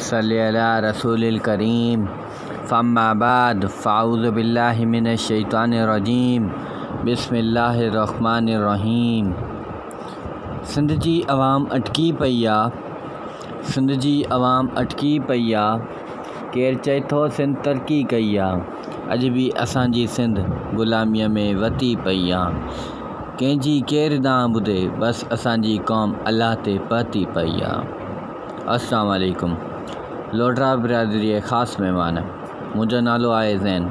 صلي علي رسول الڪريم فاما بعد فاعوذ بالله من الشيطان الرجيم بسم الله الرحمن الرحيم سنڌ جي عوام اٽڪي پئي آ سنڌ جي عوام اٽڪي پئي آ ڪير چئي ٿو سنڌ ترقي ڪئي آ اڄ به اسان جي سنڌ غلاميء ۾ وتي پئي آ ڪنهن جي ڪير دانهن ٻڌي بس اسان جي قوم الله تي پهتي پئي آ. السلام عليڪم لوڍرا برادري جي خاص مهمان منهنجو نالو آهي زين.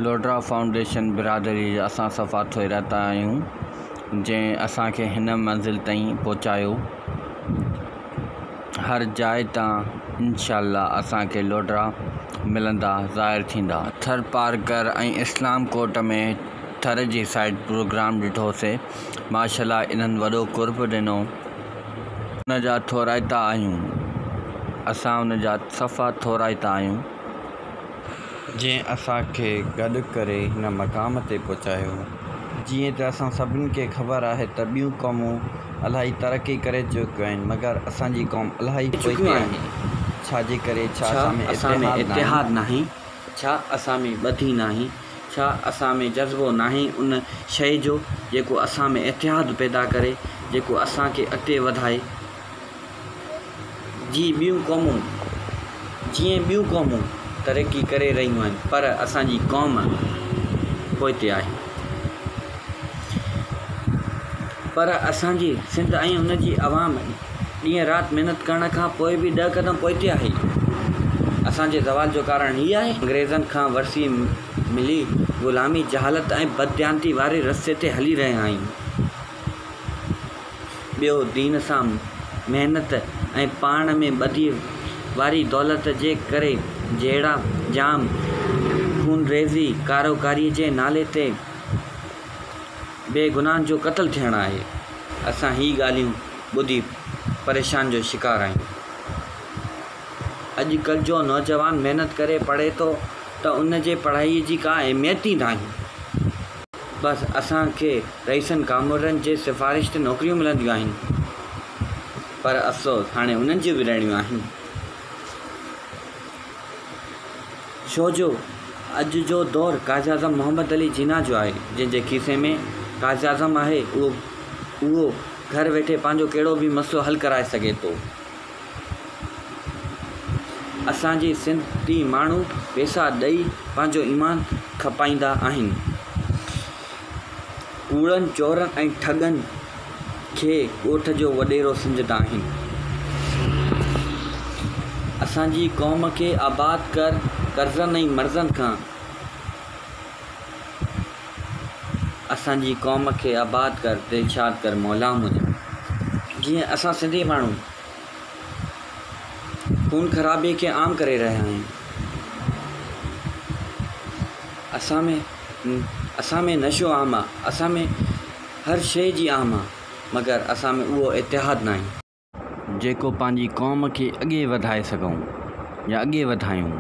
لوڍرا فائونڊيشن برادري جا اسان صفا ٿورائتا آهيون جنهن اسان کي هن منزل تائين پهچايو. هر جاء تان انشاء الله اسان کي لوڍرا ملندا ظاهر ٿيندا. ٿرپارڪر ۽ اسلام ڪوٽ ۾ ٿر جي سائيڊ پروگرام ڏٺوسي ماشاء الله انهن وڏو قرب ڏنو. ان جا ٿورائتا آهيون. اسان ان جا صفا ٿورائتا آهيون. جنهن اسان کي گڏ ڪري هن مقام تي پهچايو. جيئن ته اسان سڀني کي خبر آهي ته ٻيون قومون الاهي ترقي ڪري چڪيون آهن مگر اسان جي قوم الاهي پوئتي آهي ڇا جي ڪري ڇا اسان ۾ اتحاد ناهي؟ ڇا اسان ۾ ٻڌي ناهي؟ ڇا اسان ۾ جذبو ناهي ان شيء جو جيڪو اسان ۾ اتحاد پيدا ڪري جيڪو اسان کي اڳتي وڌائي؟ جي ٻيون قومون جيئن ٻيون قومون ترقي ڪري رهيون آهن پر اسان جي قوم پوئتي آهي. پر اسان جي سنڌ ۽ ان جي عوام ڏينهن رات محنت ڪرڻ کان پوء به ڏهه قدم پوئتي آهي. اسان جي زوال جو ڪارڻ هي آهي. انگريزن کان ورثي ملي غلامي، جهالت ۽ بدديانتي واري رستي تي هلي رهيا آهيون. ٻيو دين سان محنت ۽ پاڻ ۾ ٻڌي واري دولت جي ڪري جهيڙا، جام، خونريزي، ڪاروڪاري جي نالي تي بي گناهن جو قتل ٿيڻ آهي. اسان هي ڳالهيون ٻڌي پريشان جو شڪار آهيون. اڄ ڪلهه جو نوجوان محنت ڪري پڙهي ٿو ته ان جي پڙهائي جي ڪا اهميت ئي ناهي. بس اسان کي رئيسن ڪامورن جي سفارش تي نوڪريون ملنديون آهن پر افسوس هاڻي انهن جون به رهڻيون آهن. ڇو جو اڄ جو دور قائداعظم محمد علي جناح جو آهي جنهن جي کيسي ۾ قائداعظم آهي اهو اهو گهر ويٺي پنهنجو ڪهڙو به مسئلو حل ڪرائي سگهي ٿو. اسان جي سنڌي ماڻهو پئسا ڏئي پنهنجو ايمان کپائيندا آهن. ڪوڙن، چورن ۽ ٺڳن کي ڳوٺ جو وڏيرو سمجهندا آهن. اسان جي قوم کي آباد ڪر قرضن ۽ مرضن کان. اسان جي قوم کي آباد ڪر دلشاد ڪر مولا منهنجا. جيئن اسان سنڌي ماڻهو خون خرابي کي عام ڪري رهيا آهيون. اسان ۾ اسان ۾ نشو عام آ، اسان ۾ هر شيء جي عام آ، مگر اسان ۾ اهو اتحاد ناهي. جيڪو پنهنجي قوم کي اڳي وڌائي سگهون يا اڳي وڌايون،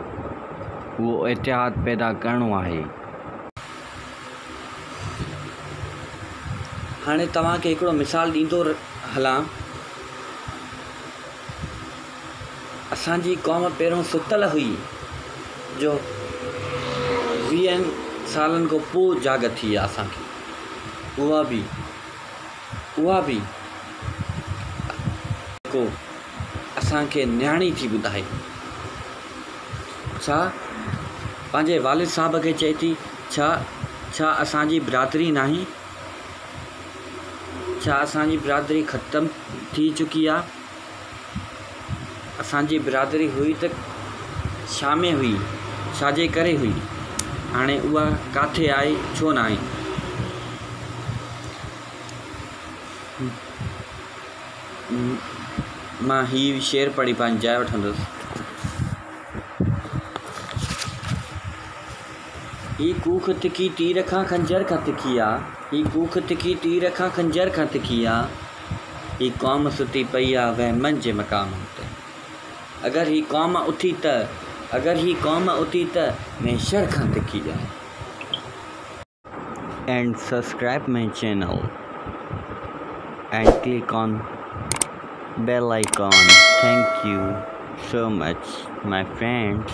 اهو اتحاد پيدا ڪرڻو آهي. هاڻي توهان کي هڪڙو مثال ڏيندو هلان. اسان جي قوم پهريون ستل هئي جو ويهن سالن کان پوء جاڳ ٿي آ اسان کي. اها به اها به ڪو اسان کي نياڻي ٿي ٻڌائي. ڇا پنهنجي والد صاحب کي چئي ٿي ڇا ڇا اسان جي برادري ناهي؟ ڇا اسان جي برادري ختم ٿي چڪي آ؟ اسان جي برادري هئي ته ڇا ۾ هئي؟ ڇا جي ڪري هئي؟ هاڻي اها ڪاٿي آهي ڇو ناهي؟ مان هي شعر پڙهي پنهنجي جاء وٺندس. هي ڪوڪ تکي تير کان خنجر کان تکي آ. هي ڪوڪ تکي تير کان خنجر کان تکي آ. هي قوم ستي پئي آ وهمن جي مقامن تي. اگر هي قوم اٿي ته اگر هي قوم اٿي ته محشر کان تکي آ. And subscribe my channel and click on bell icon. Thank you so much my friends.